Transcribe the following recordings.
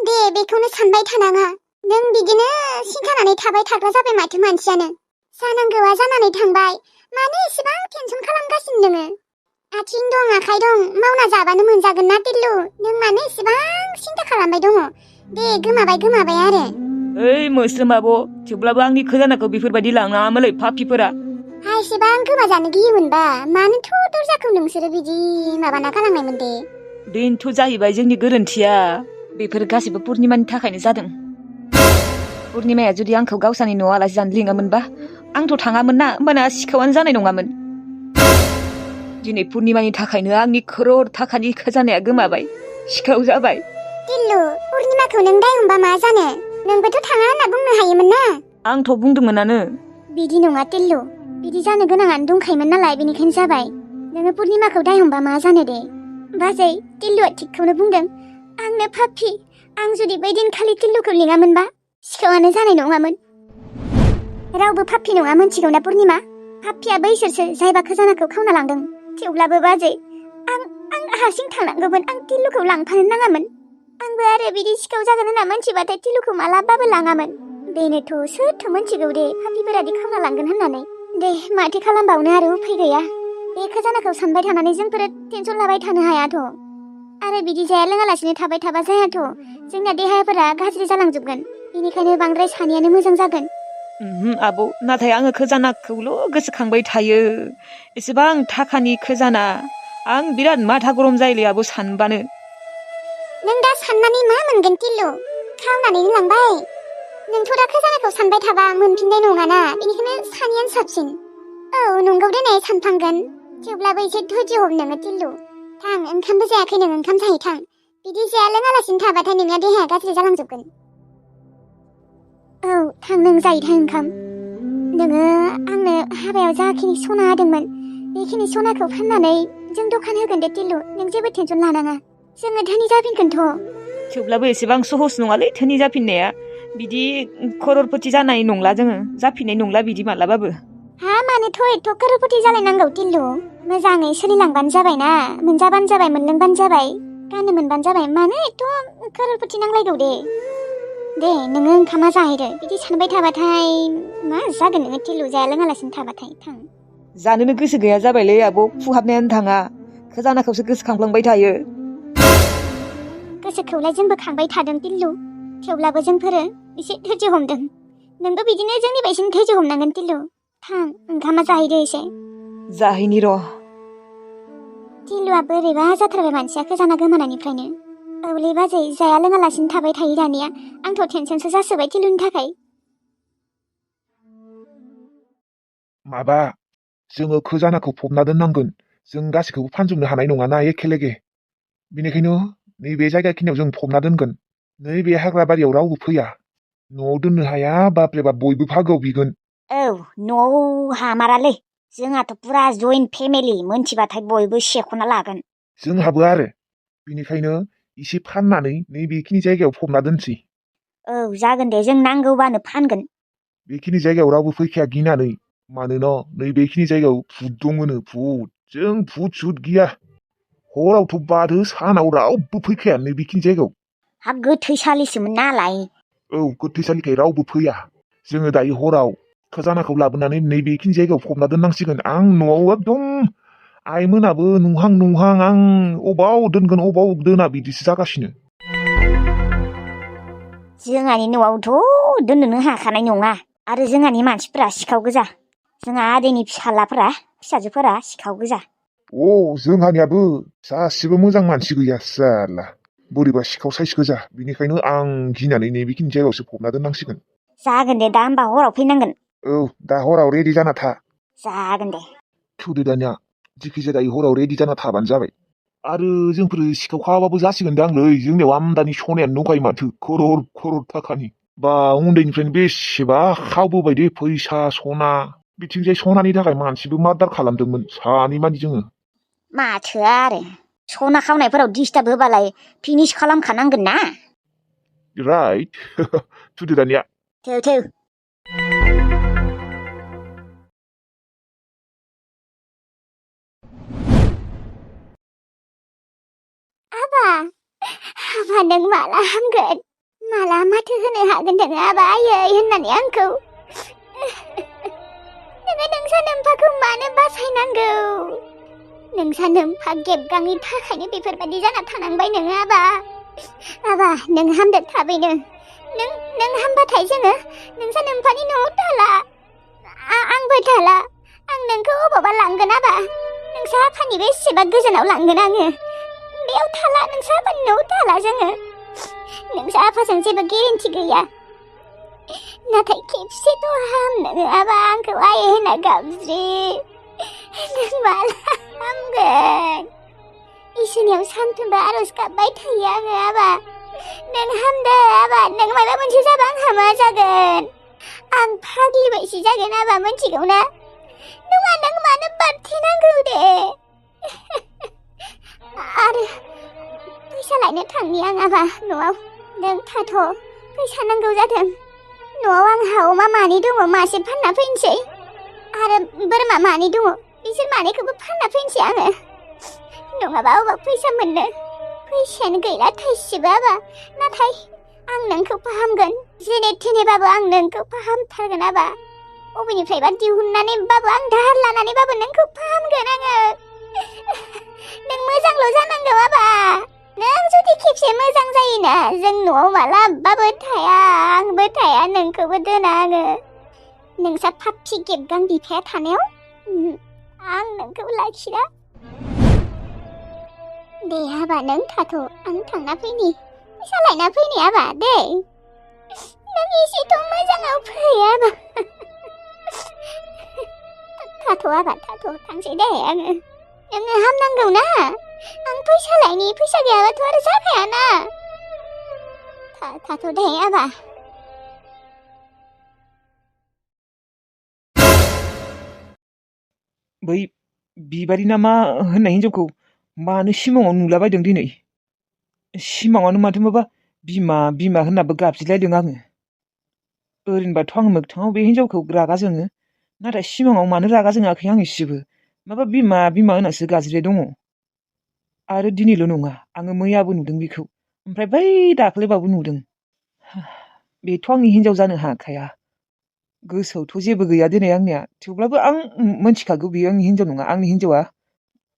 दे बेखौनो सानबाय थानाङा। नों बिदिनो सिन्थानानै थाबाय थाग्रा जाबाय माथो मानसियानो। जानांगौआ जानानै थांबाय। मानो एसेबां टेनसन खालामगासिनो नोङो? आथिं दं आखाइ दं मावना जाबानो मोनजागोन ना टिल्लु। नों मानो एसेबां सिन्था खालामबाय दङ? दे गोमाबाय आरो। ओइ मोस्रोम आब', थेवब्लाबो आंनि खोजानाखौ बेफोरबायदि लांनाङामोनलै पापिफोरा। हा एसेबां गोमाजानो गियोमोनबा मानोथ' दर्जाखौ नोंसोरो बिदि माबाना गालांनायमोन दे? बेनोथ' जाहैबाय जोंनि गोरोन्थिया। बेफोर गासैबो पुर्निमानि थाखायनो जादों। पुर्निमाया जुदि आंखौ गावसानि न'आव आलासि जानो लिङामोनबा आंथ' थाङामोन ना, होमबाना सिखावानो जानाय नङामोन। दिनै पुर्निमानि थाखायनो आंनि खर'र थाखानि खजानाया गोमाबाय, सिखाव जाबाय। टिल्लु, पुर्निमाखौ नों दाय हमबा मा जानो? नोंबोथ' थाङा होनना बुंनो हायोमोन ना? आंथ' बुंदोंमोनानो। बिदि नङा टिल्लु, बिदि जानो गोनाङानो दंखायोमोन नालाय, बेनिखायनो जाबाय। नोङो पुर्निमाखौ दाय हमबा मा जानो दे? बाजै, टिल्लुआ थिगखौनो बुंदों। आंनो पापि। आं जुदि बै दिनखालि टिल्लुखौ लिङामोनबा सिखावानो जानाय नङामोन। रावबो पापि नङा मोनथिगौ ना पुर्निमा? पापिया बैसोरसो जायबा खजानाखौ खावना लांदों। थेवब्लाबो बाजै, आं हारसिं थांनांगौमोन। आं टिल्लुखौ लांफानो नाङामोन। आंबो आरो बिदि सिखाव जागोन होनना मोनथिबाथाय टिल्लुखौ मालाबाबो लाङामोन। बेनोथ' सोरथ' मोनथिगौ दे पापिफोरादि खावना लांगोन होननानै। दे माथो खालामबावनो आरो उफाय गैया। बे खजानाखौ सानबाय थानानै जोंफोरो टेनसन लाबाय थानो हायाथ'। आरो बिदि जाया लोङालासिनो थाबाय थाबा जायाथ'। जोंना देहाफोरा गाज्रि जालांजोबगोन। बेनिखायनो बांद्राय सानैयानो मोजां जागोन। आबौ, नाथाय आङो खजानाखौल' गोसोखांबाय थायो। एसेबां थाखानि खजाना। आं बिराद माथा गरम जायोलै आबौ सानबानो। नों दा साननानै मा मोनगोन टिल्लु? खावनानैनो लांबाय। नोंथ' दा खजानाखौ सानबाय थाबा मोनफिननाय नङाना, बेनिखायनो सानैयानो साबसिन। औ नंगौ देनाय सानफ्लांगोन। थेवब्लाबो एसे धैर्य हम नोङो टिल्लु। थां, ओंखामबो जायाखै नों, ओंखाम जाहैथां। बिदि जाया लोङालासिनो थाबाथाय नोंना देहाया गाज्रि जालांजोबगोन। औ थां, नों जाहैथां ओंखाम। नोङो आंनो हाबायाव जाखिनि सना होदोंमोन, बेखिनि सनाखौ फाननानै जों दखान होगोन दे टिल्लु। नों जेबो टेनसन लानाङा। जोङो धोनि जाफिनगोनथ'। थेवब्लाबो एसेबां सहस नङालै धोनि जाफिननाया। बिदि खररपथि जानाय नंला जोङो, जाफिननाय नंला बिदि मालाबाबो। हा मानोथ' एथ' खररपथि जालायनांगौ टिल्लु? मोजाङै सोलिलांबानो जाबायना। मोनजाबानो जाबाय, मोनलोंबानो जाबाय, गाननो मोनबानो जाबाय। मानो एथ' खररपथि नांलायगौ दे? दे नोङो ओंखामा जाहैदो। बिदि सानबाय थाबाथाय मा जागोन नोङो टिल्लु, जाया लोङालासिनो थाबाथाय। थां। जानोनो गोसो गैया जाबायलै आब', खहाबनायानो थाङा। खजानाखौसो गोसोखांफ्लांबाय थायो। गोसोखौलाय जोंबो खांबाय थादों टिल्लु। थेवब्लाबो जोंफोरो एसे धैर्य हमदों। नोंबो बिदिनो जोंनि बायदिनो धैर्य हमनांगोन टिल्लु। थां, ओंखामा जाहैदो एसे। जाहैनि र'। टिल्लुआ बोरैबा जाथारबाय मानसिया खजाना गोमानायनिफ्रायनो। औलै बाजै, जाया लोङालासिनो थाबाय थायो दानिया। आंथ' टेनसनसो जासोबाय टिल्लुनि थाखाय। माबा, जोङो खजानाखौ फबना दोननांगोन। जों गासैखौबो फानजोबनो हानाय नङाना एखेलेगे। बेनिखायनो नैबे जायगाखिनियाव जों फबना दोनगोन। नैबे हाग्रा बारियाव रावबो फैया। न'आव दोननो हाया, बाब्रे बाब बयबो भागोआव बिगोन। औ, न'आव हामारालै। जोंहाथ' पुरा जइन्ट फेमिलि, मोनथिबाथाय बयबो सेख'ना लागोन। जोंहाबो आरो। बेनिखायनो एसे फाननानै नैबेखिनि जायगायाव फबना दोनसै। औ जागोन दे, जों नांगौबानो फानगोन। बेखिनि जायगायाव रावबो फैखाया गिनानै। मानोना नैबेखिनि जायगायाव भुत दङनो, भुत। जों भुत सुत गिया। हरावथ' बादो, सानाव रावबो फैखाया नैबेखिनि जायगायाव। हा गोथैसालिसोमोन नालाय। औ, गोथैसालिखाय रावबो फैया। जोङो दायो हराव खजानाखौ लाबोनानै नैबेखिनि जायगायाव फबना दोननांसिगोन। आं न'आव एकदम आइमोनाबो नुहां नुहां आं अबाव दोनगोन अबाव दोना बिदिसो जागासिनो। जोंहानि न'आवथ' दोननोनो हाखानाय नङा। आरो जोंहानि मानसिफोरा सिखाव गोजा। जोंहा आदैनि फिसाजोफोरा सिखाव गोजा। जोंहानियाबो सासेबो मोजां मानसि गैया साला। बोरैबा सिखाव साइस गोजा। बेनिखायनो आं गिनानै नैबेखिनि जायगायावसो फबना दोननांसिगोन। जागोन दे, दा होमबा हराव फैनांगोन। औ, दा हराव रेडि जाना था। जागोन दे। थुदो दानिया, जिखिजाया दायो हराव रेडि जाना थाबानो जाबाय। आरो जोंफोर सिखाव खावाबाबो जासिगोनदांलै। जोंनियाव आमदानि सनायानो दंखायो माथो, खरर खरर थाखानि। बा उन्दैनिफ्रायनो बेसेबा खावबोबाय दे फैसा सना। बिथिंजाय सनानि थाखाय मानसिबो मार्डार खालामदोंमोन, सानै मानि जोङो। माथो आरो, सना खावनायफोराव डिस्टार्ब होबालाय फिनिश खालामखानांगोन ना। राइट। थुदो दानिया। थौ। आबा नों माला हामगोन? माला माथो होनो हागोन नोङो आबा आयै होननानै आंखौ नोङो नोंसा नोम्फाखौ मानो बासायनांगौ नोंसा नोम्फा गेबगांनि थाखायनो बेफोरबायदि जाना थानांबाय नोङो आबा नों हामदो थाबैनो नों हामबाथाय जोङो नोंसा नोम्फानि न'आव थाला आंबो थाला आं नोंखौ अबावबा लांगोन आबा नोंसा आफानि बेसेबा गोजानाव लांगोन आङो बेयाव थाला नोंसा आफानि न'आव थाला जोङो नोंसा आफाजों जेबो गेरेन्टि गैया नाथाय खेबसेथ' हाम नोङो आबा आंखौ आयै होनना गाबज्रि नों माला हामगोन इसोरनियाव सानफ्रोमबो आर'ज गाबबाय थायो आङो आबा नों हामदो आबा नों माबा मोनसे जाबा आंहा मा जागोन आं फाग्लि बायदि जागोन आबा मिथिगौ ना नङा नों मानो बारथेनांगौ दे आरो फैसा लायनो थांनि आं आबा न'आव नों थाथ' फैसा नांगौ जादों न'आव आंहा अमा मानै दङ मासे फानना फैनोसै आरो बोरमा मानै दङ बिसोर मानैखौबो फानना फैनोसै आङो नङाबा अबाव फैसा मोननो फैसायानो गैला थाइसेबो आबा नाथाय आं नोंखौ फाहामगोन जेने थेनेबाबो आं नोंखौ फाहामथारगोन आबा बबेनिफ्रायबा दिहुननानैबाबो आं दाहार लानानैबाबो नोंखौ फाहामगोन आङो नों मोजांल' जानांगौ आबा नों जुदि खेबसे मोजां जायोना जों न'आव मालाबाबो थाया आंबो थाया नोंखौबो दोना आङो नोंसा पाप्पि गेबगां बिफाया थानायाव आं नोंखौ लाखिया दे आबा नों थाथ' आं थांना फैनि फैसा लायना फैनि आबा दे नों एसेथ' मोजाङाव फै आबा थाथ' आबा थाथ' थांसै दे आङो नोङो हामनांगौ ना आं फैसा लायनि फैसा गैयाबाथ' आरो जाखायाना थाथ' दे आबा बै बिबारि ना मा होननाय हिनजावखौ मानो सिमाङाव नुलाबायदों दिनै सिमाङावनो माथो माबा बिमा होननाबो गाबज्रिलायदों आङो ओरैनोबाथ' आं मोगथाङाव बे हिनजावखौ रागा जोङो नाथाय सिमाङाव मानो रागा जोङाखै आं एसेबो माबा बिमा होननासो गाबज्रिनाय दङ आरो दिनैल' नङा आङो मैयाबो नुदों बेखौ ओमफ्राय बै दाख्लैबाबो नुदों बेथ' आंनि हिनजाव जानो हाखाया गोसोआवथ' जेबो गैया दिनै आंनिया थेवब्लाबो आं मोनथिखागौ बेयो आंनि हिनजाव नङा आंनि हिनजावा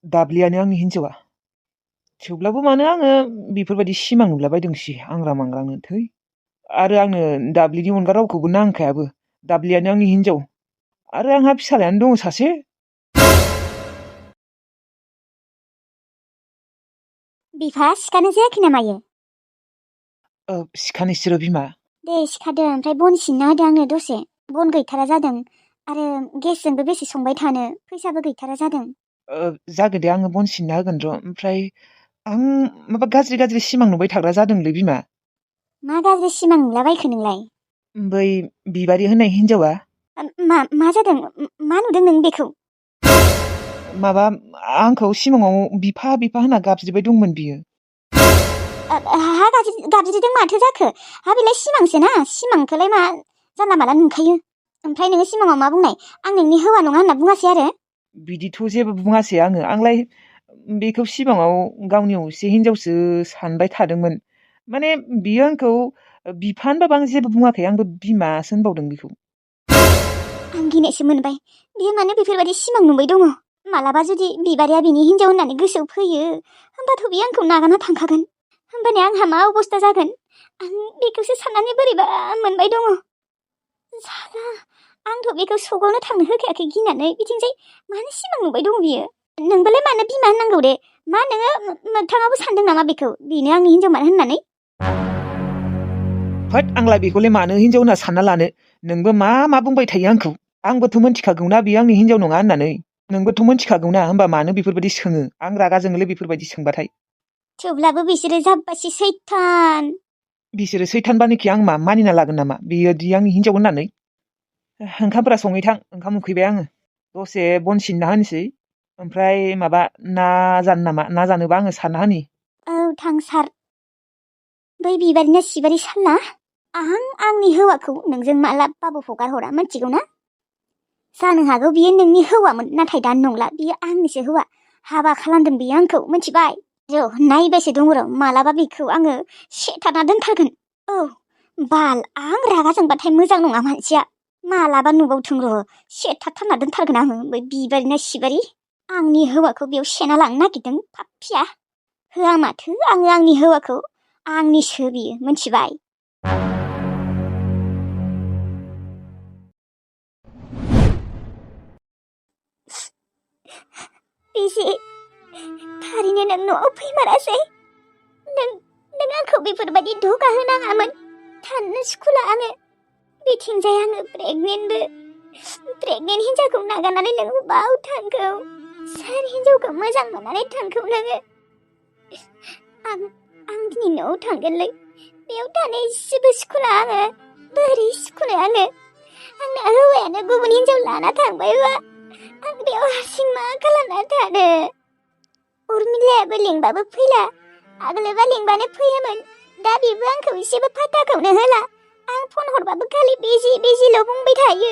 दाब्लियानो आंनि हिनजावा थेवब्लाबो मानो आङो बेफोरबायदि सिमां नुलाबायदोंसै आंग्रा मांग्रांनो थै आरो आंनो दाब्लिनि अनगा रावखौबो नांखायाबो दाब्लियानो आंनि हिनजाव आरो आंहा फिसालायानो दङ सासे बिफा सिखानो जायाखै नामायो सिखानोसै बिमा दे सिखादो ओमफ्राय बन सिनना होदो आंनो दसे बन गैथारा जादों आरो गेसजोंबो बेसे संबाय थानो फैसाबो गैथारा जादों जागोन दे आङो बन सिनना होगोन र' ओमफ्राय आं माबा गाज्रि सिमां नुबाय थाग्रा जादोंलै बिमा मा गाज्रि सिमां नुलाबायखो नोंलाय बै बिबारि होननाय हिनजावा मा जादों मा नुदों नों बेखौ माबा आंखौ सिमाङाव बिफा होनना गाबज्रिबाय दंमोन बियो हा गाबज्रिदों माथो जाखो हा बेलाय सिमांसो ना सिमांखौलाय मा जानला माला नुखायो ओमफ्राय नोङो सिमाङाव मा बुंनाय आं नोंनि हौवा नङा होनना बुङासै आरो बिदिथ' जेबो बुङासै आंलाय बेखौ सिमाङाव गावनि असे हिनजावसो सानबाय थादोंमोन माने बियो आंखौ बिफा होनबाबो आं जेबो बुङाखै आंबो बिमासो होनबावदों बेखौ आं गिनायसो मोनबाय बियो मानो बेफोरबायदि सिमां नुबाय दङ मालाबा जुदि बिबारिया बिनि हिनजाव होननानै गोसोआव फैयो होमबाथ' बियो आंखौ नागारना थांखागोन होमबानिया आंहा मा अबस्था जागोन आं बेखौसो साननानै बोरैबा मोनबाय दङ साला आंथ' बेखौ सगावनो थांनो होखायाखै गिनानै बिथिंजाय मानो सिमां नुबाय दङ बियो नोंबोलाय मानो बिमा होननांगौ दे मा नोङो मोगथाङावबो सानदों नामा बेखौ बेनो आंनि हिनजाव मानो होननानै होद आंलाय बेखौलाय मानो हिनजाव होनना सानना लानो नोंबो मा बुंबाय थायो आंखौ आंबोथ' मोनथिखागौना बियो आंनि हिनजाव नङा होननानै नोंबोथ' मोनथिखागौना होमबा मानो बेफोरबायदि सोङो आं रागा जोङोलै बेफोरबायदि सोंबाथाय थेवब्लाबो बिसोरो जाब्बासि सैथान बिसोरो सैथानबानोखि आं मा मानिना लागोन नामा बियोदि आंनि हिनजाव होननानै ओंखामफोरा संहैथां ओंखाम उखैबाय आङो दसे बन सिनना होनोसै ओमफ्राय माबा ना जानो नामा ना जानोबा आङो सारना होनि औ थां सार बै बिबारिना सिबारि साला आंनि हौवाखौ नोंजों मालाबाबो हगार हरा मिथिगौ ना जानो हागौ बियो नोंनि हौवामोन नाथाय दा नंला बियो आंनिसो हौवा हाबा खालामदों बियो आंखौ मिथिबाय र' नायबायसो दङ र' मालाबा बेखौ आङो सेथारना दोनथारगोन औ बाल आं रागा जोंबाथाय मोजां नङा मानसिया मालाबा नुबावथों र' सेथाबथारना दोनथारगोन आङो बै बिबारिना सिबारि आंनि हौवाखौ बेयाव सेना लांनो नागिरदों पाप्पिया होआ माथो आङो आंनि हौवाखौ आंनिसो बियो मोनथिबाय बिजि थारैनो नों न'आव फैमारासै नों आंखौ बेफोरबायदि धोखा होनाङामोन थानो स्कुला आङो बिथिंजाय आङो प्रेगनेन्ट हिन्जावखौ नागारनानै नों बाव थांखौ सोर हिन्जावखौ मोजां मोननानै थांखौ नोङो आं दिनै न'आव थांगोनलै बेयाव थानाय एसेबो स्कुला आङो बोरै स्कुला आङो आंना हौवायानो गुबुन हिन्जाव लाना थांबायबा आं बेयाव हारसिं मा खालामना थानो उर्मिलायाबो लिंबाबो फैला आगोलबा लिंबानो फैयोमोन दा बेबो आंखौ एसेबो फात्ताखौनो होला आं फन हरबाबो खालि बिजिल' बुंबाय थायो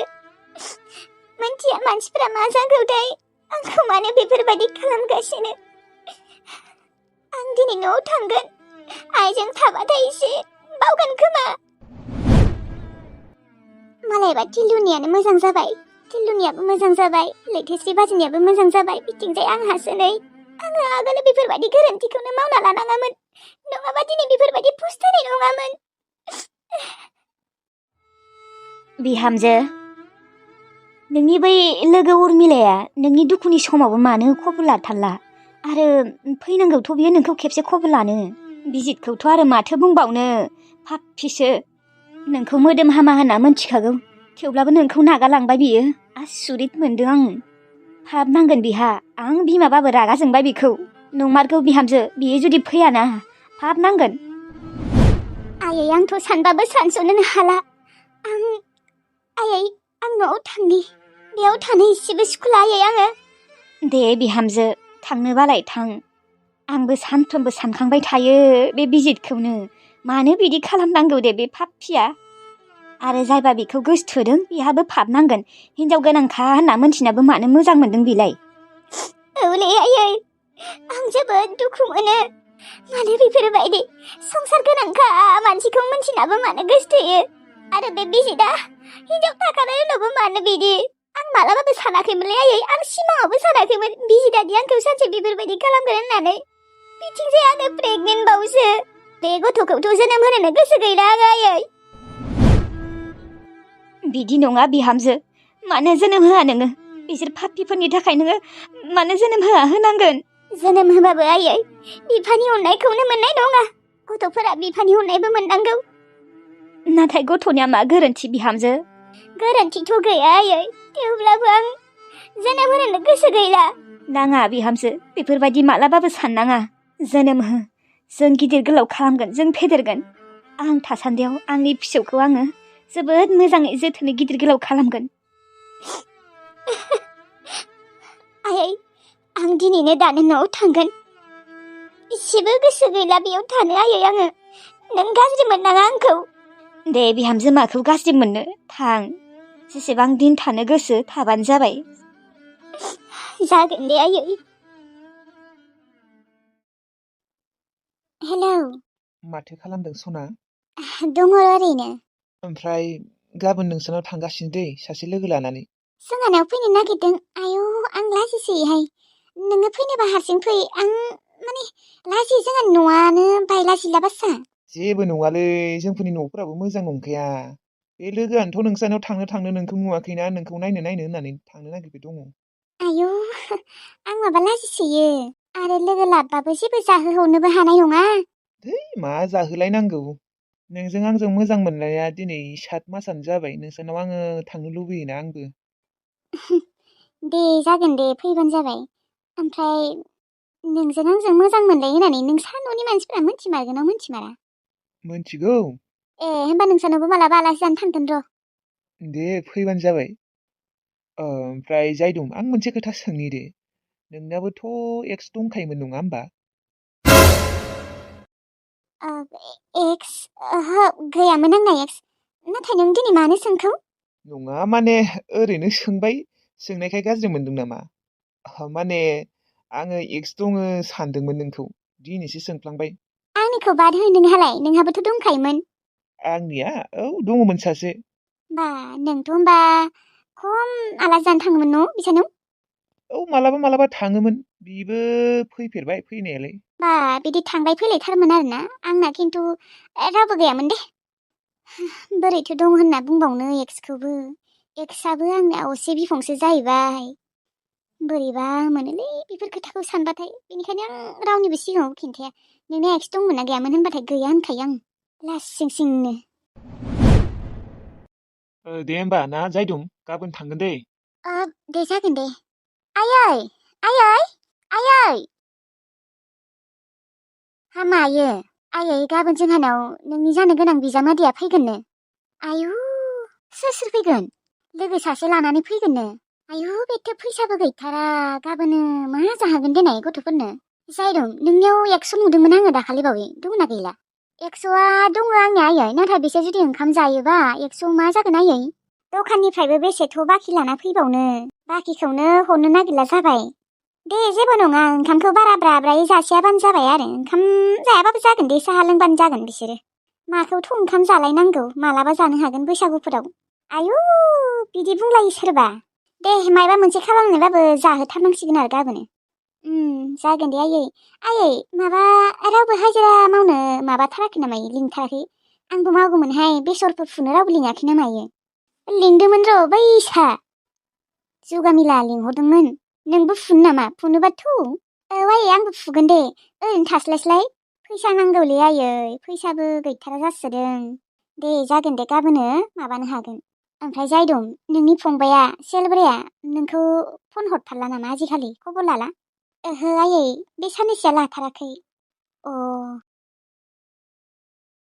मोनथिया मानसिफ्रा मा जागौथाय आंखौ मानो बेफोरबायदि खालामगासिनो आं दिनै न'आव थांगोन आइजों थाबाथाय एसे बावगोन खोमा मालायबा टिलुनियानो मोजां जाबाय टिलुनियाबो मोजां जाबाय लैथोश्री बाजिनियाबो मोजां जाबाय बिथिंजाय आंहासो नै आङो आगोल बेफोरबायदि गोरोन्थिखौनो मावना लानाङामोन नङाबा दिनै बेफोरबायदि फुस्थायनाय नङामोन बिहामजो नोंनि बै लोगो उर्मिलाया नोंनि दुखुनि समावबो मानो खबर लाथारला आरो फैनांगौथ' बियो नोंखौ खेबसे खबर लानो बिजितखौथ' आरो माथो बुंबावनो पाप्पिसो नोंखौ मोदोम हामा होनना मोनथिखागौ थेवब्लाबो नोंखौ नागारलांबाय बियो आसुरित मोनदों आं पाप नांगोन बिहा आं बिमाबाबो रागा जोंबाय बेखौ नंमारगौ बिहामजो बियो जुदि फैयाना पाप नांगोन आयै आंथ' सानबाबो सानस'नोनो हाला आयै आं न'आव थांनि बेयाव थानो एसेबो स्कुला आयै आङो दे बिहामजो थांनोबालाय थां आंबो सानफ्रोमबो सानखांबाय थायो बे बिजितखौनो मानो बिदि खालामनांगौ दे बे पाप्पिया आरो जायबा बेखौ गोसथोदों बेहाबो पाप नांगोन हिन्जाव गोनांखा होनना मोनथिनाबो मानो मोजां मोनदों बेलाय औलै आयै आं जोबोद दुखु मोनो मानो बेफोरबायदि संसार गोनांखा मानसिखौ मोनथिनाबो मानो गोसथोयो आरो बे बिजितआ हिन्जाव थाखानाय उनावबो मानो बिदि आं मालाबाबो सानाखैमोनलै आयै आं सिमाङावबो सानाखैमोन बिजितादि आंखौ सानसे बेफोरबायदि खालामगोन होननानै बिथिंजाय आङो प्रेगनेन्ट बावसो बे गथ'खौथ' जोनोम होनोनो गोसो गैला आङो आयै बिदि नङा बिहामजो मानो जोनोम होआ नोङो बिसोर पाप्पिफोरनि थाखाय नोङो मानो जोनोम होनांगोन जोनोम होबाबो आयै बिफानि अननायखौनो मोननाय नङा गथ'फोरा बिफानि अननायबो मोननांगौ नाथाय गथ'निया मा गोरोन्थि बिहामजो गोरोन्थिथ' गैया आयै थेवब्लाबो आं जोनोम होनो गोसो गैला नाङा बिहामजो बेफोरबायदि मालाबाबो साननाङा जोनोम हो जों गिदिर गोलाव खालामगोन जों फेदेरगोन आं थासान्दियाव आंनि फिसौखौ आङो जोबोद मोजाङै जोथोनै गिदिर गोलाव खालामगोन आयै आं दिनैनो दानो न'आव थांगोन एसेबो गोसो गैला बेयाव थानो आयै आङो नों गाज्रि मोननाङा आंखौ दे बिहामजो माखौ गाज्रि मोननो थां जेसेबां दिन थानो गोसो थाबानो जाबाय जागोन दे आयै हेलौ माथो खालामदों सना दङ ओरैनो ओमफ्राय गाबोन नोंसानाव थांगासिनो दै सासे लोगो लानानै जोंहानाव फैनो नागिरदों आयौ आं लाजिसोयोहाय नोङो फैनोबा हारसिं फै आं माने लाजि जोंहा न'आनो बायला जिला बासा जेबो नङालै जोंफोरनि न'फोराबो मोजां नंखाया बे लोगोआनोथ' नोंसानाव थांनो नोंखौ नुवाखैना नोंखौ नायनो होननानै थांनो नागिरबाय दङ आयौ आं माबा लाजिसोयो आरो लोगो लाबाबो जेबो जाहोहरनोबो हानाय नङा धै मा जाहोलायनांगौ नोंजों आंजों मोजां मोननाया दिनै 7 मासानो जाबाय नोंसानाव आङो थांनो लुबैयोना आंबो दे जागोन दे फैबानो जाबाय ओमफ्राय नोंजों आंजों मोजां मोनलायो होननानै नोंसा न'नि मानसिफोरा मोनथिमारगोन ना मोनथिमारा मोनथिगौ होनबा नोंसानावबो मालाबा आलासि जानो थांगोन र' दे फैबानो जाबाय ओमफ्राय जायदुम आं मोनसे खोथा सोंनि दे नोंनाबोथ' एक्स दंखायोमोन नङा होमबा एक्स ओहो गैयामोन आंना एक्स नाथाय नों दिनै मानो सोंखौ नङा माने ओरैनो सोंबाय सोंनायखाय गाज्रि मोनदों नामा माने आङो एक्स दङ सानदोंमोन नोंखौ दिनैसो सोंफ्लांबाय आंनिखौ बाद हो नोंहालाय नोंहाबोथ' दंखायोमोन आंनिया औ दङमोन सासे। बा नोंथ' होनबा खम आलासि जानो थाङोमोन न' बिसानाव? औ मालाबा मालाबा थाङोमोन बिबो फैफेरबाय फैनायालाय। बा बिदि थांलाय फैलायथारमोन आरोना आंना खिन्थु रावबो गैयामोन दे। बोरैथो दं होनना बुंबावनो एक्सखौबो। एक्सआबो आंना असे बिफंसो जाहैबाय। बोरैबा मोनोलै बेफोर खोथाखौ सानबाथाय बेनिखायनो आं रावनिबो सिगाङाव खिन्थाया। नोंना एक्स दंमोन ना गैयामोन होनबाथाय गैया होनखायो आं लासिं सिंनो। दे होमबा ना जायदं गाबोन थांगोन दे। दे जागोन दे। आयै आयै आयै हामा आयै आयै गाबोन जोंहानाव नोंनि जानो गोनां बिजामादैया फैगोननो। आयु सोर सोर फैगोन? लोगो सासे लानानै फैगोननो। आयु बेथ' फैसाबो गैथारा गाबोनो मा जाहोगोन देनाय गथ'फोरनो? जायदं नोंनियाव एक्स' नुदोंमोन आङो दाखालि बावै दंना गैला? एक्स'आ दङ आंनिया आयै नाथाय बिसोर जुदि ओंखाम जायोबा एक्स' मा जागोन आयै? दखाननिफ्रायबो बेसेथ' बाखि लाना फैबावनो बाखिखौनो हरनो नागिरला जाबाय। दे जेबो नङा ओंखामखौ बारा ब्राब्रायै जासियाबानो जाबाय आरो ओंखाम जायाबाबो जागोन दे साहा लोंबानो जागोन बिसोरो। माखौथ' ओंखाम जालायनांगौ मालाबा जानो हागोन बैसागुफोराव। आयु बिदि बुंलायो सोरबा। दे मायबा मोनसे खालामनानैबाबो जाहोथारनांसिगोन आरो गाबोनो। जागोन दे आयै। आयै माबा रावबो हाजिरा मावनो माबाथाराखै नामा लिंथाराखै? आंबो मावगौमोनहाय बेसरफोर फुनो रावबो लिङाखै ना मायो? लिंदोंमोन र' बैसा जुगामिला लिंहरदोंमोन। नोंबो फुनो नामा? फुनोबाथ' औ आयै आंबो फुगोन दे ओरैनो थास्लायस्लाय। फैसा नांगौलै आयै फैसाबो गैथारा जासोदों। दे जागोन दे गाबोनो माबानो हागोन। ओमफ्राय जायदं नोंनि फंबाया सेलब्राया नोंखौ फन हरथारला नामा आजिखालि खबर लाला? ओहो आयै बे साननैसोआ लाथाराखै। अ